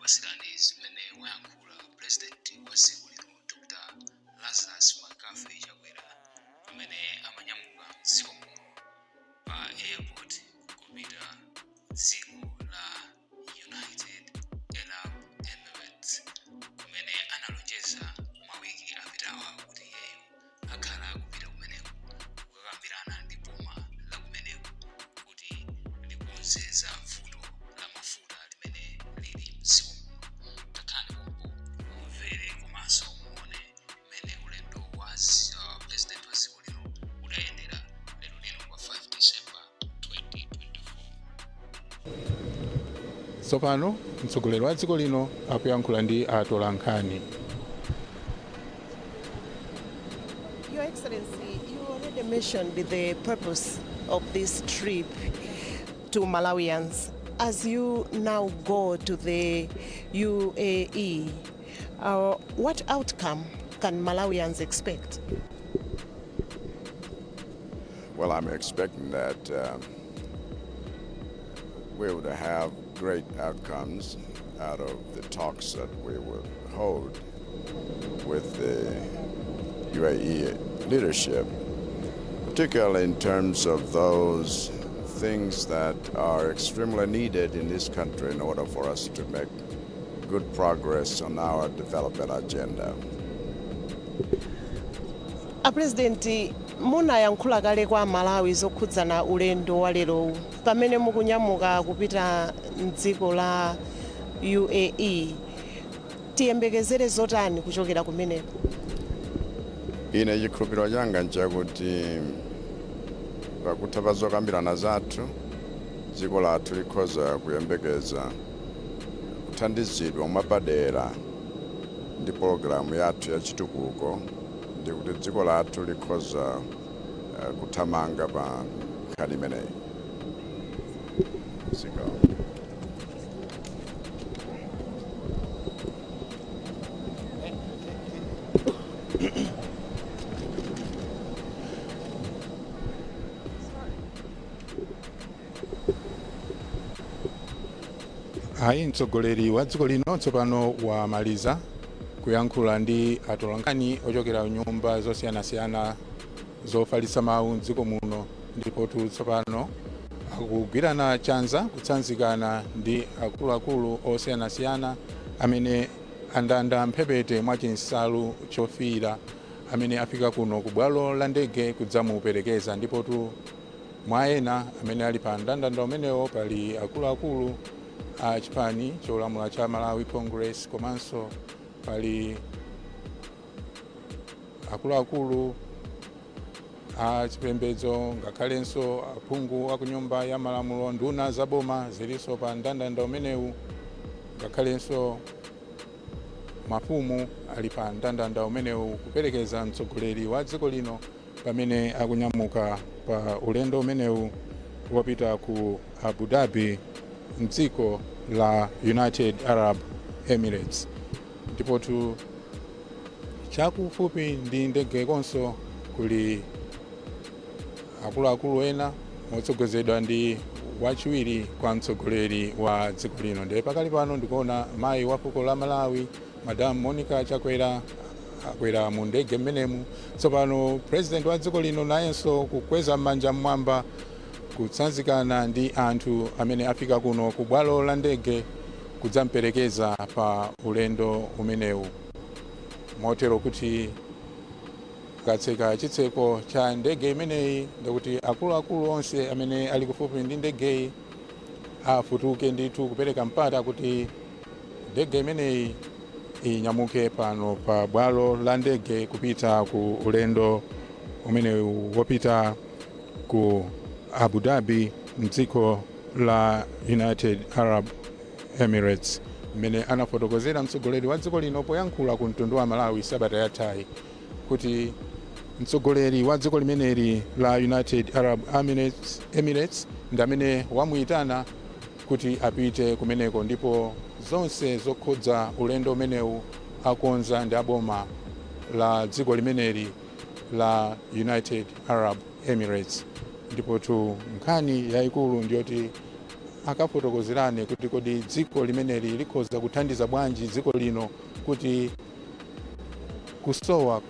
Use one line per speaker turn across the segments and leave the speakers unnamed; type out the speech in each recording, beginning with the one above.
Tikupasirani zimene wayankhula President wa dziko lino Dr. Lazarus McCarthy Chakwera pamene amanyamuka mdziko muno pa airport kupita dziko la United Arab Emirates kumene analonjeza mawiki apitawa kuti iyeyo akhala akupita kumeneko kukakambirana ndi boma la kumeneko kuti likonze za vuto la mafuta limene lili mdziko muno. Takhalani pompo mumvere komanso muone mmene ulendo wa president wa dziko lino udayendera lero lino pa 5 December 2024.
Tsopano mtsogoleri wa dziko lino akuyankhula ndi atolankhani.
Your Excellency, you already mentioned the purpose of this trip to Malawians. As you now go to the UAE, what outcome can Malawians expect?
Well, I'm expecting that we would have great outcomes out of the talks that we will hold with the UAE leadership, particularly in terms of those things that are extremely needed in this country in order for us to make good progress on our development agenda.
A President, munayankhula kale kwa Malawi zokhudzana ulendo wa lerowu pamene mukunyamuka kupita mdziko la UAE. Tiyembekezere zotani kuchokera kumeneko?
Ine chikhulupiriro changa nchakuti pakutha pa zokambirana zathu, dziko lathu likhoza kuyembekeza kuthandizidwa mwapadera ndi pologalamu yathu ya chitukuko, ndi kuti dziko lathu likhoza kuthamanga pa nkhani imeneyi. Zikomo.
Ayi, mtsogoleri wa dziko lino tsopano wamaliza kuyankhula ndi atolankhani ochokera nyumba zosiyanasiyana zofalitsa mawu mdziko muno, ndipo tsopano akugwirana chanza kutsanzikana ndi akuluakulu osiyanasiyana amene andanda mphepete mwa chinsalu chofiira, amene afika kuno ku bwalo la ndege kudzamuperekeza. Ndipotu mwa ena amene ali pa mndandanda umenewo pali akuluakulu a chipani cholamula cha Malawi Congress, komanso pali akuluakulu a chipembedzo, ngakhalenso aphungu aku Nyumba ya Malamulo, nduna za boma zilinso pa mndandanda umenewu, ngakhalenso mafumu ali pa mndandanda umenewu kuperekeza mtsogoleri wa dziko lino pamene akunyamuka pa ulendo umenewu wopita ku Abu Dhabi mdziko la United Arab Emirates. Ndipotu chakufupi ndi ndege konso kuli akuluakulu ena motsogozedwa ndi wachiwiri kwa mtsogoleri wa dziko lino. Ndiye pakali pano ndikuona mayi wa fuko la Malawi, Madam Monica Chakwera, akwera mu ndege mmenemu. Tsopano President wa dziko lino nayenso kukweza m'manja mmwamba kutsanzikana ndi anthu amene afika kuno ku bwalo la ndege kudzamperekeza pa ulendo umenewu, motero kuti akatseka chitseko cha ndege imeneyi, ndikuti akuluakulu onse amene ali kufupi ndi ndegeyi afutuke ndithu kupereka mpata kuti ndege imeneyi inyamuke pano pa bwalo la ndege kupita ku ulendo umenewu wopita ku Abu Dhabi mdziko la United Arab Emirates, mmene anafotokozera mtsogoleri wa dziko lino poyankhula ku mtundu wa Malawi sabata yathayi kuti mtsogoleri wa dziko limeneli la United Arab Emirates ndi amene wamuyitana kuti apite kumeneko, ndipo zonse zokhudza ulendo umenewu akonza ndi aboma la dziko limeneli la United Arab Emirates. Ndipotu nkhani yayikulu ndiyoti Akafotokozerane kuti kodi dziko limeneli likhoza kuthandiza bwanji dziko lino kuti kusowa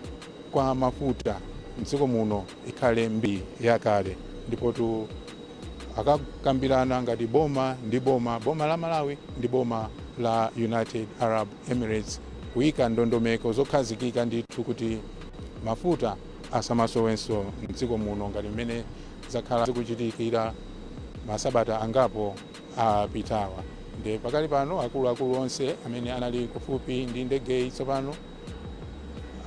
kwa mafuta mdziko muno ikhale mbiri yakale. Ndipotu akakambirana ngati boma ndi boma, boma la Malawi ndi boma la United Arab Emirates, kuyika ndondomeko zokhazikika ndithu kuti mafuta asamasowenso mdziko muno ngati mmene zakhala zikuchitikira masabata angapo apitawa. Ndi pakali pano akuluakulu onse amene anali kufupi ndi ndegeyi tsopano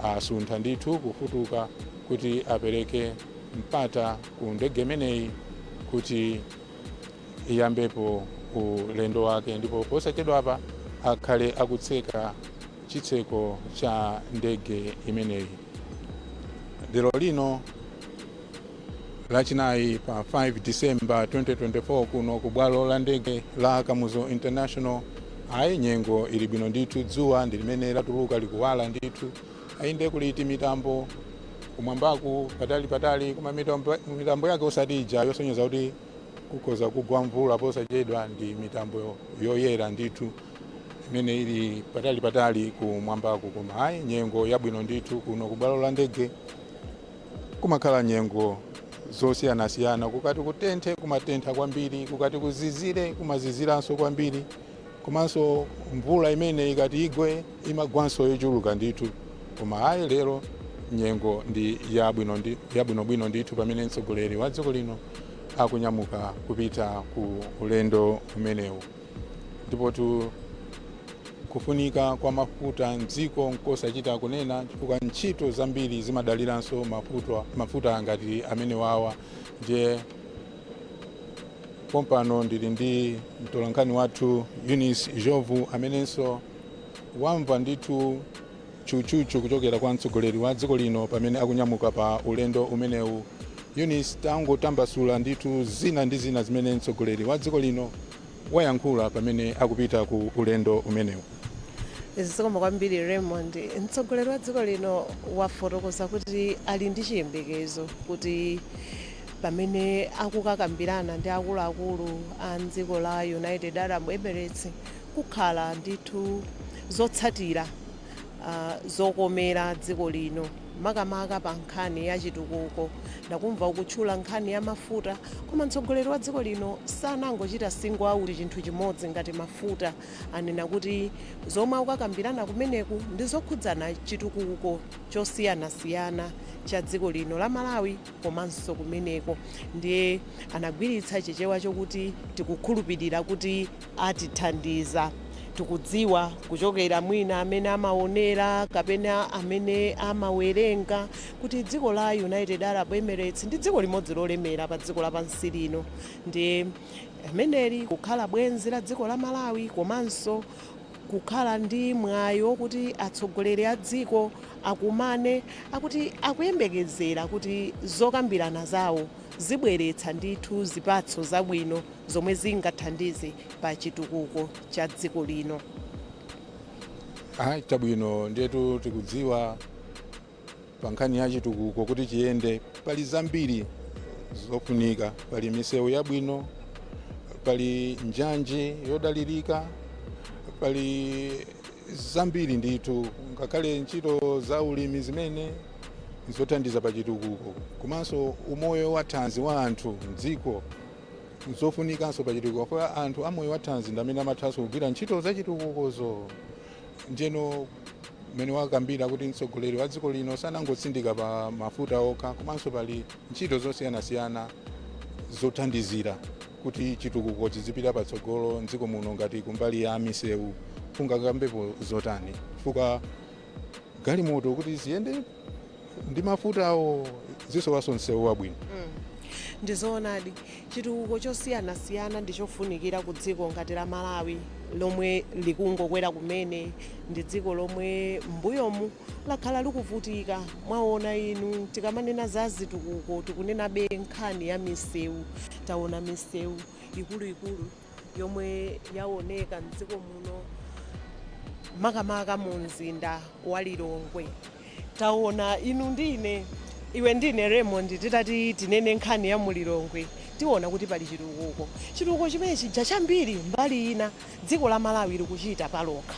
asuntha ndithu kufutuka kuti apereke mpata ku ndege imeneyi kuti iyambepo ulendo wake, ndipo posachedwapa akhale akutseka chitseko cha ndege imeneyi. Lero lino Lachinayi pa 5 December 2024, kuno ku bwalo la ndege la Kamuzu International, ayi, nyengo ili bwino ndithu. Dzuwa ndi limene latuluka, likuwala ndithu. Ayinde kuliti mitambo kumwambaku patali patali, koma mitambo yake osati ija yosonyeza kuti kukhoza kugwa mvula posachedwa. Ndi mitambo yoyera ndithu imene ili patali patali kumwambaku, koma ayi, nyengo yabwino ndithu. Kuno ku bwalo la ndege kumakhala nyengo zosiyanasiyana. Kukati kutenthe, kumatentha kwambiri; kukati kuzizire, kumaziziranso kwambiri. Komanso mvula imene ikati igwe, imagwanso yochuluka ndithu. Koma ayi, lero nyengo ndi yabwino, ndi yabwinobwino ndithu, pamene mtsogoleri wa dziko lino akunyamuka kupita ku ulendo umenewu. Ndipotu kufunika kwa mafuta mdziko nkosachita kunena, chifukwa ntchito zambiri zimadaliranso mafuta ngati amene wawa. Ndiye pompano ndili ndi mtolankhani wathu Eunice Jovu, amenenso wamva ndithu chuchuchu kuchokera kwa mtsogoleri wa dziko lino pamene akunyamuka pa ulendo umenewu. Eunice, tangotambasula ndithu zina ndi zina zimene mtsogoleri wa dziko lino wayankhula pamene akupita ku ulendo umenewu.
Zikomo kwambiri, Raymond. Mtsogoleri wa dziko lino wafotokoza kuti ali ndi chiyembekezo kuti pamene akukakambirana ndi akuluakulu a mdziko la United Arab Emirates, kukhala ndithu zotsatira zokomera dziko lino, makamaka pa nkhani ya chitukuko. Ndakumva ukutchula nkhani ya mafuta, koma mtsogoleri wa dziko lino sanangochita single out chinthu chimodzi ngati mafuta. Anena kuti zomwe akukakambirana kumeneku ndi zokhudzana chitukuko chosiyanasiyana cha dziko lino la Malawi komanso kumeneko. Ndiye anagwiritsa Chichewa chokuti tikukhulupirira kuti atithandiza. Tikudziwa kuchokera mwina amene amaonera kapena amene amawerenga kuti dziko la United Arab Emirates ndi dziko limodzi lolemera pa dziko lapansi lino. Ndiye ameneli kukhala bwenzi la dziko la Malawi komanso kukhala ndi mwayi wokuti atsogoleri a dziko akumane, akuti akuyembekezera kuti zokambirana zawo zibweretsa ndithu zipatso zabwino zomwe zingathandize pa chitukuko cha dziko lino.
Ayi, chabwino. Ndiyetu tikudziwa pa nkhani ya chitukuko, kuti chiyende pali zambiri zofunika. Pali misewu yabwino, pali njanji yodalirika, pali zambiri ndithu, ngakhale ntchito za ulimi zimene zothandiza pa chitukuko, komanso umoyo wa thanzi wa anthu mdziko zofunikanso pa chitukuko, kwa anthu amoyo wa thanzi ndi amene amathanso kugwira ntchito za chitukukozo. Njeno mmene wakambira kuti mtsogoleri wa dziko lino sanangotsindika pa mafuta okha, komanso pali ntchito zosiyanasiyana zothandizira kuti chitukuko chizipita patsogolo mdziko muno, ngati kumbali ya misewu, ungakambepo zotani? Chifukwa galimoto kuti ziyende ndi mafutawo zisowanso msewu wabwino.
Ndizoonadi, chitukuko chosiyanasiyana ndi chofunikira ku dziko ngati la Malawi lomwe likungokwera kumene, ndi dziko lomwe mbuyomu lakhala likuvutika. Mwaona inu, tikamanena za zitukuko tikunenabe nkhani ya misewu. Taona misewu ikuluikulu yomwe yaoneka mdziko muno, makamaka mu mzinda wa Lilongwe. Taona inu ndine, iwe ndine, Raymond, titati tinene nkhani ya mulilongwe. Tiona kuti pali chitukuko, chitukuko chimene chija chambiri mbali ina dziko la Malawi likuchita palokha,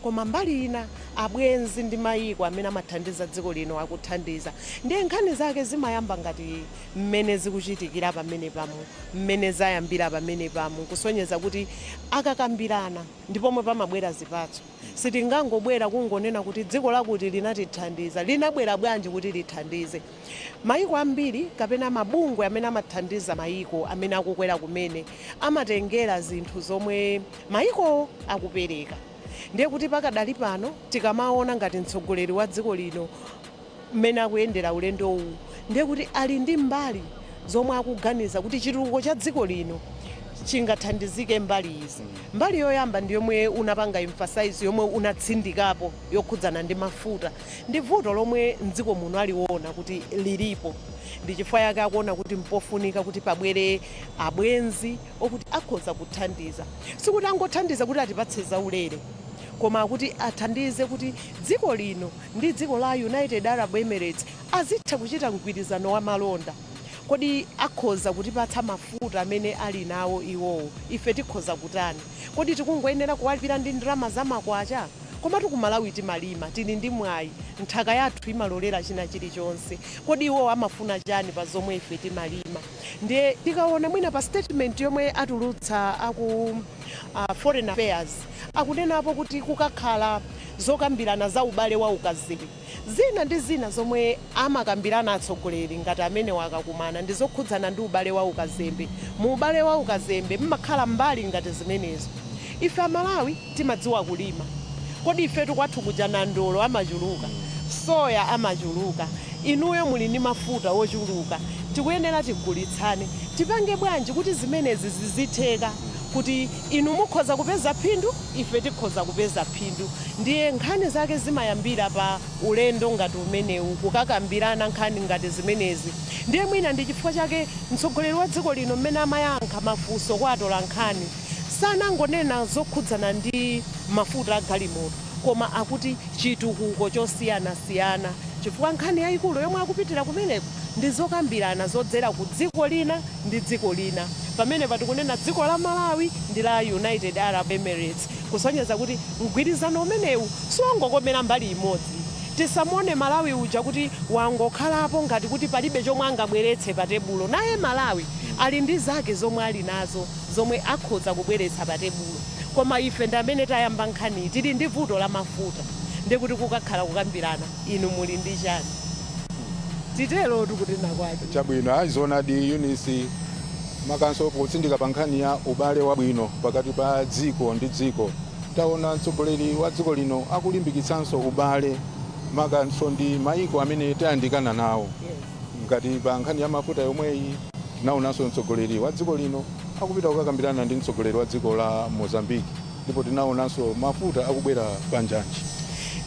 koma mbali ina abwenzi ndi mayiko amene amathandiza dziko lino akuthandiza. Ndiye nkhani zake zimayamba ngati mmene zikuchitikira pamene pamu, mmene zayambira pamene pamu, kusonyeza kuti akakambirana ndipomwe pamabwera zipatso. Sitingangobwera kungonena kuti dziko lakuti linatithandiza. Linabwera bwanji kuti lithandize? Mayiko ambiri kapena mabungwe amene amathandiza mayiko amene akukwera kumene amatengera zinthu zomwe mayiko akupereka. Ndiye kuti pakadali pano tikamaona ngati mtsogoleri wa dziko lino mmene akuyendera ulendo uwu, ndiye kuti ali ndi mbali zomwe akuganiza kuti chitukuko cha dziko lino chingathandizike mbali izi. Mbali yoyamba ndi yomwe unapanga emphasize, yomwe unatsindikapo, yokhudzana ndi mafuta. Ndi vuto lomwe mdziko muno aliwona kuti lilipo, ndi chifukwa yake akuona kuti mpofunika kuti pabwere abwenzi okuti akhoza kuthandiza. Sikuti angothandiza kuti atipatse zaulere, koma kuti athandize kuti dziko lino ndi dziko la United Arab Emirates azitha kuchita mgwirizano wa malonda. Kodi akhoza kutipatsa mafuta amene ali nawo iwowo, ife tikhoza kutani? Kodi tikungoyenera kuwalipira ndi ndalama zamakwacha? Komatu ku Malawi timalima, tili ndi mwayi, nthaka yathu imalolera china chilichonse. Kodi iwowo amafuna chani pa zomwe ife timalima? Ndiye tikaona mwina pa statement yomwe atulutsa aku Foreign Affairs, akunenapo kuti kukakhala zokambirana za ubale wa ukazembe. Zina ndi zina zomwe amakambirana atsogoleri ngati amene wakakumana ndi zokhudzana ndi ubale wa ukazembe. Mu ubale wa ukazembe mmakhala mbali ngati zimenezo. Ife Amalawi timadziwa kulima. Kodi ifetu kwathu kuja nandolo amachuluka, soya amachuluka, inuyo muli ndi mafuta wochuluka, tikuyenera tigulitsane. Tipange bwanji kuti zimenezi zizitheka, kuti inu mukhoza kupeza phindu, ife tikhoza kupeza phindu? Ndiye nkhani zake zimayambira pa ulendo ngati umenewu, kukakambirana nkhani ngati zimenezi. Ndiye mwina ndi chifukwa chake mtsogoleri wa dziko lino mmene amayankha mafunso kwa atola nkhani sanangonena zokhudzana ndi mafuta a galimoto, koma akuti chitukuko chosiyanasiyana, chifukwa nkhani yayikulu yomwe akupitira kumeneko ndi zokambirana zodzera ku dziko lina ndi dziko lina. Pamene patikunena dziko la Malawi ndi la United Arab Emirates, kusonyeza kuti mgwirizano umenewu siwongokomera mbali imodzi. Tisamuone Malawi uja kuti wangokhalapo ngati kuti palibe chomwe angabweretse pa tebulo. Naye Malawi ali ndi zake zomwe ali nazo zomwe akhoza kubweretsa pa tebulo, koma ife ndi amene tayamba nkhaniyi, tili ndi vuto la mafuta, ndikuti kukakhala kukambirana, inu muli ndi chani? Titero tikunena kwake.
Chabwino, aizonadi Eunice, makanso potsindika pa nkhani ya ubale wabwino pakati pa dziko ndi dziko. Taona mtsogoleri wa dziko lino akulimbikitsanso ubale makanso ndi mayiko amene tayandikana nawo. Ngati pa nkhani ya mafuta yomweyi, tinaonanso mtsogoleri wa dziko lino akupita kukakambirana ndi mtsogoleri wa dziko la Mozambique, ndipo tinaonanso mafuta akubwera pa njanji.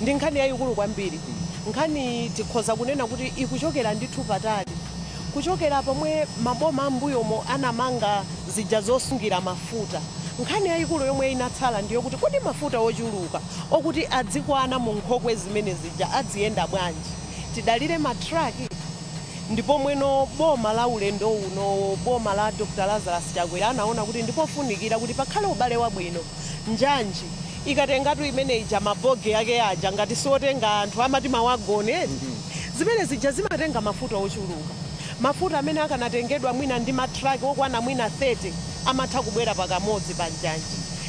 Ndi nkhani yayikulu kwambiri. Nkhani tikhoza kunena kuti ikuchokera ndithu patali, kuchokera pomwe maboma ambuyomo anamanga zija zosungira mafuta. Nkhani yayikulu yomwe inatsala ndiyo kuti kodi mafuta ochuluka okuti adzikwana mu nkhokwe zimene zija adziyenda bwanji? Tidalire matraki? Ndipo mweno boma la ulendo uno, boma la Dr Lazarus Chakwera, anaona kuti ndipofunikira kuti pakhale ubale wabwino. Njanji ikatengatu imene ija, mabogi ake aja ngati siotenga anthu amati mawagoni eti, zimene zija zimatenga mafuta ochuluka. Mafuta amene akanatengedwa mwina ndi matraki okwana mwina 30 amatha kubwera pakamodzi pa njanji.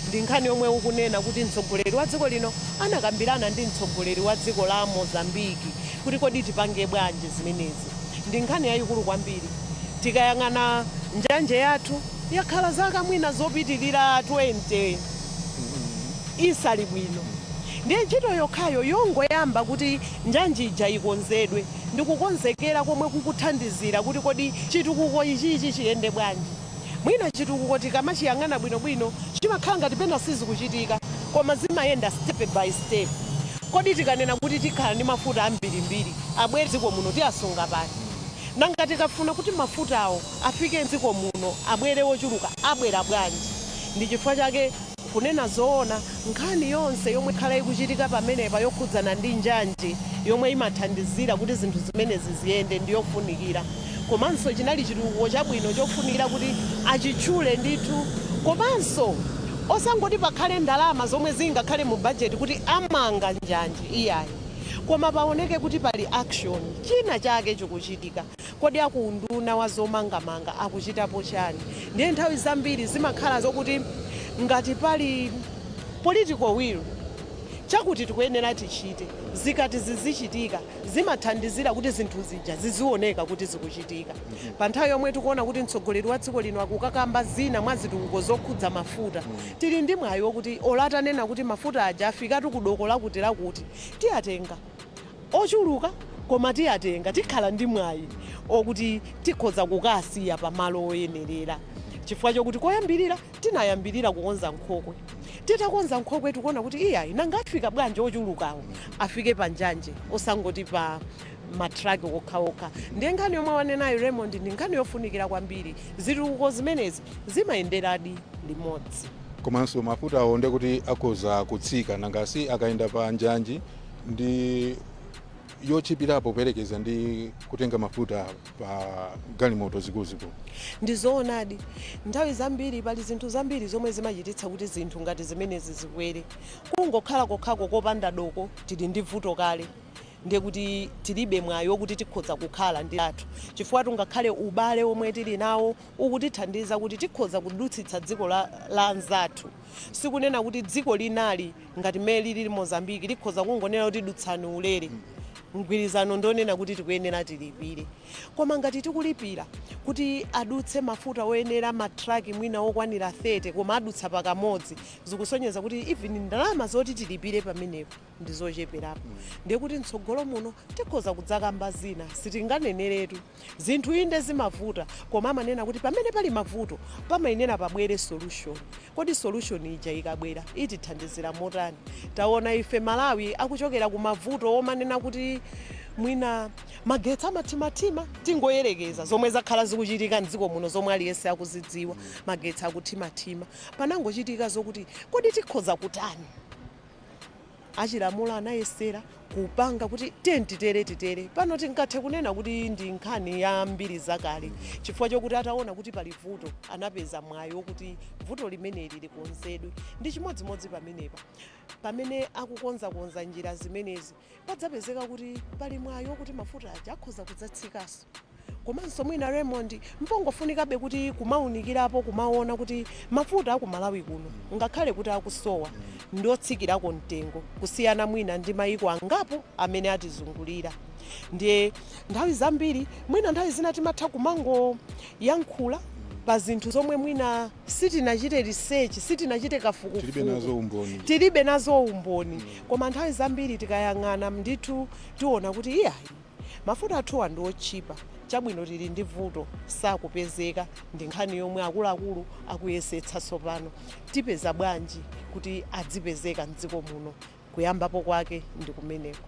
Ndi nkhani yomwe ukunena kuti mtsogoleri wa dziko lino anakambirana ndi mtsogoleri wa dziko la Mozambiki kuti kodi tipange bwanji zimenezi. Ndi nkhani yayikulu kwambiri. Tikayang'ana njanje yathu yakhala zaka mwina zopitirira 20 isali bwino. Ndiye ntchito yokhayo yongoyamba kuti njanji ija ikonzedwe ndikukonzekera komwe kukuthandizira kuti kodi chitukuko ichichi chiyende bwanji. Mwina chitukuko tikamachiyang'ana bwinobwino chimakhala ngati pena sizikuchitika, koma zimayenda step by step. Kodi tikanena kuti tikhala ndi mafuta ambirimbiri abwere dziko muno, tiyasunga pati? Nanga tikafuna kuti mafutawo afike mdziko muno, abwere wochuluka, abwera bwanji? Ndi chifukwa chake kunena zoona nkhani yonse yomwe ikhala ikuchitika pamenepa yokhudzana ndi njanji yomwe imathandizira kuti zinthu zimenezi ziyende ndiyofunikira. Komanso chinali chitukuko chabwino chofunikira kuti achitchule ndithu, komanso osangoti pakhale ndalama zomwe zingakhale mu bajeti kuti amanga njanji, iyayi, koma paoneke kuti pali action, china chake chikuchitika. Kodi akunduna wa zomangamanga akuchitapo chani? Ndiye nthawi zambiri zimakhala zokuti ngati pali political will chakuti tikuyenera tichite, zikati zizichitika zimathandizira kuti zinthu zija zizioneka kuti zikuchitika. Pa nthawi yomwe tikuona kuti mtsogoleri wa dziko lino akukakamba zina mwa zitukuko zokhudza mafuta, tili ndi mwayi wokuti olatanena kuti mafuta aja afikatu kudoko lakuti lakuti, tiyatenga ochuluka, koma tiyatenga, tikhala ndi mwayi okuti tikhoza kukasiya pamalo oyenerera, chifukwa chokuti koyambirira tinayambirira kukonza nkhokwe. Titakonza nkhokwe, tikuona kuti iyayi, nanga afika bwanji ochulukawo? Afike pa njanje, osangoti pa matraki okhaokha. Ndiye nkhani yomwe wanenayo Raymond ndi nkhani yofunikira kwambiri. Zitukuko zimenezi zimayenderadi limodzi.
Komanso mafutawo nde kuti akhoza kutsika, nangasi akayenda pa njanji ndi yochipirapo kuperekeza ndi kutenga mafuta pa galimoto zikuluzikulu.
Ndi zoonadi, nthawi zambiri pali zinthu zambiri zomwe zimachititsa kuti zinthu ngati zimenezi zikwere. Kungokhala kokhako kopanda doko, tili ndi vuto kale, ndiye kuti tilibe mwayi wokuti tikhoza kukhala ndi athu, chifukwa tungakhale ubale omwe tili nawo ukutithandiza kuti tikhoza kudutsitsa dziko la anzathu. Sikunena kuti dziko linali ngati mmene lili Mozambiki likhoza kungonena kuti dutsani ulere. Mgwirizano ndonena kuti tikuyenera tilipire, koma ngati tikulipira kuti adutse mafuta oyenera matraki mwina okwanira 30, koma adutsa pakamodzi, zikusonyeza kuti even ndalama zoti tilipire pamenepo ndi zocheperapo. Ndiye kuti mtsogolo muno tikhoza kudzakamba zina, sitinganeneretu. Zinthu inde zimavuta, koma amanena kuti pamene pali mavuto pamayenera pabwere solution. Kodi solution ija ikabwera itithandizira motani? Taona ife Malawi akuchokera ku mavuto omanena kuti mwina magetsi amathimathima. Tingoyerekeza zomwe zakhala zikuchitika mdziko muno, zomwe aliyense akuzidziwa, magetsi akuthimathima. Panangochitika zokuti kodi tikhoza kutani? Achilamulo anayesera kupanga kuti tiye titere titere. Pano tingathe kunena kuti ndi nkhani ya mbiri zakale, chifukwa chokuti ataona kuti pali vuto anapeza mwayi wokuti vuto limeneli likonzedwe. Ndi chimodzimodzi pamenepa, pamene akukonzakonza njira zimenezi, padzapezeka kuti pali mwayi wokuti mafuta aja akhoza kudzatsikanso. Komanso mwina Raymond, mpongofunikabe kuti kumaunikirapo, kumaona kuti mafuta aku Malawi kuno, ngakhale kuti akusowa, ndiotsikirako mtengo kusiyana mwina ndi mayiko angapo amene atizungulira. Ndiye nthawi zambiri, mwina nthawi zina timatha kumangoyankhula pa zinthu zomwe mwina sitinachite research, sitinachite kafukufuku.
Tilibe nazo umboni.
Tilibe nazo umboni, koma nthawi zambiri tikayang'ana ndithu tiona kuti iyayi, mafuta athuwa ndi otchipa. Chabwino, tili ndi vuto, sakupezeka. Ndi nkhani yomwe akuluakulu akuyesetsa tsopano, tipeza bwanji kuti adzipezeka mdziko muno? Kuyambapo kwake ndi kumeneko.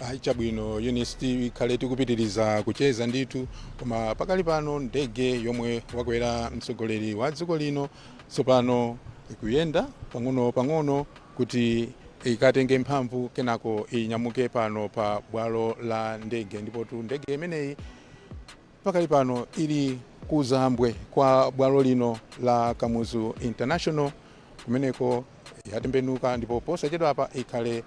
Ayi, chabwino Eunice, tikhale tikupitiriza kucheza ndithu, koma pakali pano ndege yomwe wakwera mtsogoleri wa dziko lino tsopano ikuyenda pang'ono pang'ono kuti ikatenge mphamvu, kenako inyamuke pano pa bwalo la ndege. Ndipo tu ndege imeneyi pakali pano ili kuzambwe kwa bwalo lino la Kamuzu International. Kumeneko yatembenuka, ndipo posachedwapa ikhale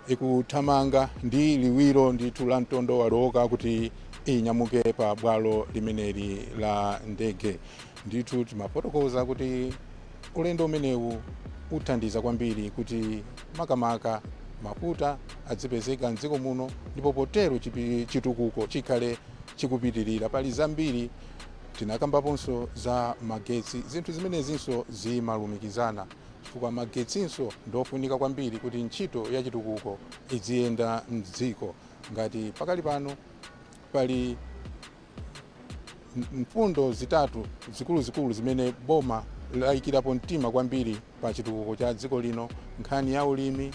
ikuthamanga ndi liwiro ndithu la mtondo waloka kuti inyamuke pa bwalo limeneli la ndege. Ndithu timafotokoza kuti ulendo umenewu uthandiza kwambiri kuti makamaka mafuta adzipezeka mdziko muno, ndipo potero chitukuko chikhale chikupitirira. Pali zambiri tinakambaponso za magetsi. Zinthu zimenezinso zimalumikizana, chifukwa magetsinso ndofunika kwambiri kuti ntchito ya chitukuko iziyenda mdziko. Ngati pakali pano pali mfundo zitatu zikuluzikulu zimene boma layikirapo mtima kwambiri pa chitukuko cha dziko lino: nkhani ya ulimi,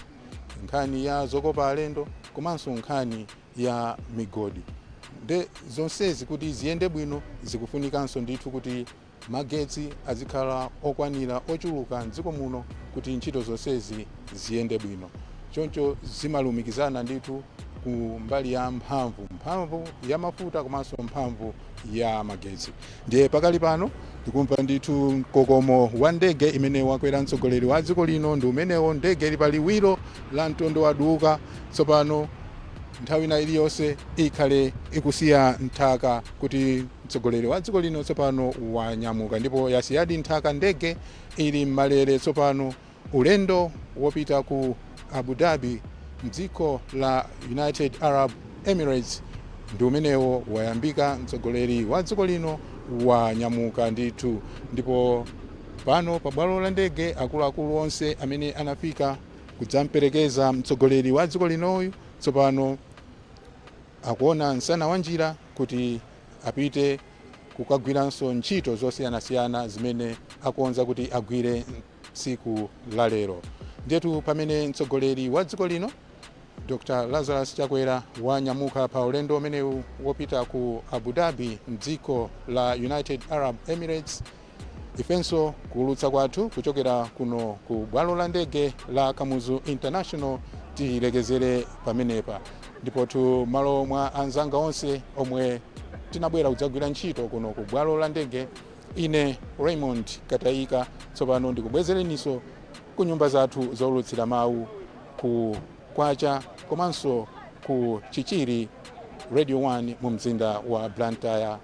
nkhani ya zokopa alendo, komanso nkhani ya migodi. Nde zonsezi kuti ziyende bwino zikufunikanso ndithu kuti magetsi azikhala okwanira, ochuluka mdziko muno, kuti ntchito zonsezi ziyende bwino. Choncho zimalumikizana ndithu ku mbali ya mphamvu, mphamvu ya mafuta komanso mphamvu ya magetsi. Ndiye pakali pano ndikumva ndithu mkokomo wa ndege imene wakwera mtsogoleri wa dziko lino ndi umenewo. Ndege ili pa liwiro la mtondo waduka. Tsopano nthawi ina iliyonse ikhale ikusiya nthaka kuti mtsogoleri wa dziko lino tsopano wanyamuka, ndipo yasiyadi nthaka. Ndege ili mmalere tsopano, ulendo wopita ku Abu Dhabi mdziko la United Arab Emirates ndi umenewo wayambika. Mtsogoleri wa dziko lino wanyamuka ndithu, ndipo pano pa bwalo la ndege akuluakulu onse amene anafika kudzamperekeza mtsogoleri wa dziko linoyu tsopano akuona msana wa njira kuti apite kukagwiranso ntchito zosiyanasiyana zimene akonza kuti agwire tsiku la lero. Ndetu pamene mtsogoleri wa dziko lino Dr Lazarus Chakwera wanyamuka pa ulendo umenewu wopita ku Abu Dhabi mdziko la United Arab Emirates, ifenso kuulutsa kwathu kuchokera kuno ku bwalo la ndege la Kamuzu International tilekezere pamenepa. Ndipotu malo mwa anzanga onse omwe tinabwera kudzagwira ntchito kuno ku bwalo la ndege, ine Raymond Katayika tsopano ndikubwezereninso ku nyumba zathu zowulutsira mawu ku Kwacha komanso ku Chichiri Radio 1 mu mzinda wa Blantyre.